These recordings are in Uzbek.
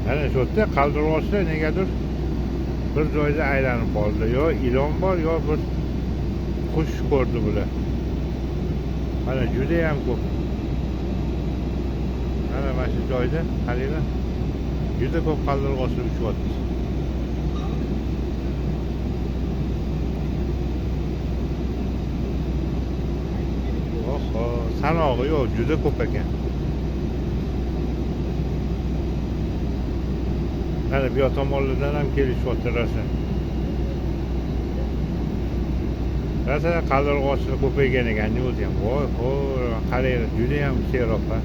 Mana shu yerda qaldirg'ochlar negadir bir joyda aylanib qoldi. Yo ilon bor, yo bir qush ko'rdi bular. Mana juda ham ko'p. Mana shu joyda qaranglar, juda ko'p qaldirg'ochlar uchyapti. Oho, sanog'i yo'q, juda ko'p ekan. Mana bu yoq tomonlardan ham kelishyapti rosa. Rosa qaldirg'ochlar ko'paygan ekan o'zi ham. Voy, ho'y, qaranglar, juda ham serob ha.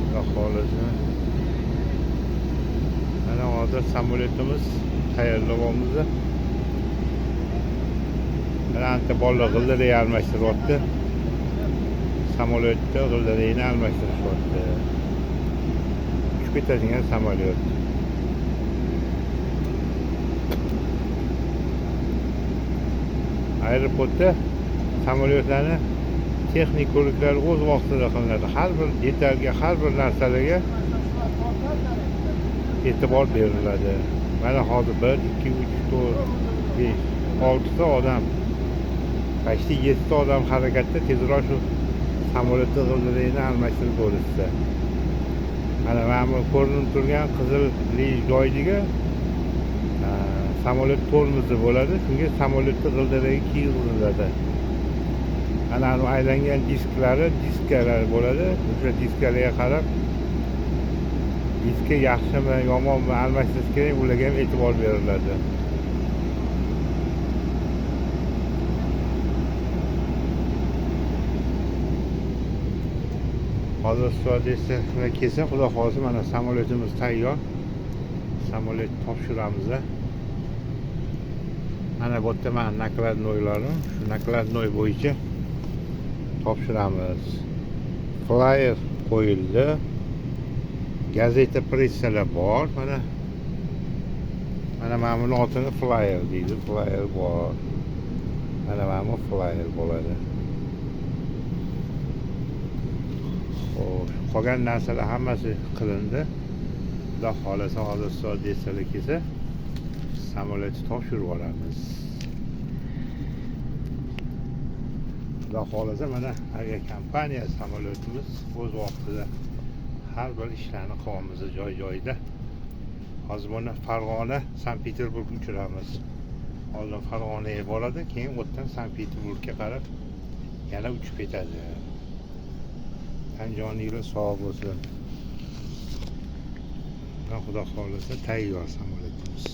Xudo xohlasa. Mana hozir samolyotimiz tayyorlayapmiz. Mana anta bolalar g'ildirak almashtiryapti. Samolyotda g'ildirakni almashtirishyapti. Uchib ketadigan samolyot. Aeroportda samolyotlarni texnik ko'riklari o'z vaqtida qilinadi. Har bir detalga, har bir narsalarga e'tibor beriladi. Mana hozir 1, 2, 3, 4, 5, 6 ta odam, почти 7 ta odam harakatda tezroq shu samolyotni g'ildirakni almashtirib bo'lishsa. Mana bu ko'rinib turgan qizilli joydagi samolyot tormozi bo'ladi. Shunga samolyotni g'ildiragi kiygiziladi. Ana bu aylangan disklari, diskalar bo'ladi. O'sha diskalarga qarab diska yaxshimi, yomonmi almashtirish kerak, ularga ham e'tibor beriladi. Hozir styuardessalar kelsa, xudo xohlasa mana samolyotimiz tayyor. Samolyot topshiramiz. Mana bu yerda mana nakladnoylarim, shu nakladnoy bo'yicha topshiramiz. Flyer qo'yildi. Gazeta pressalar bor. Mana mana buni otini flyer deydi. Flyer bor. Mana bu flyer bo'ladi. Xo'sh, qolgan narsalar hammasi qilindi. Xudo xohlasa hozir styuardessalar kelsa, samolyotni topshirib yuboramiz. Xudo xohlasa mana aviakompaniya samolyotimiz o'z vaqtida har bir ishlarni qilyapmiz joy-joyida. Hozir buni Farg'ona, Sankt-Peterburg uchiramiz. Oldin Farg'onaga boradi, keyin u yerdan Sankt-Peterburgga qarab yana uchib ketadi. Tan-joninglar sog' bo'lsin. Xudo xohlasa tayyor samolyotimiz.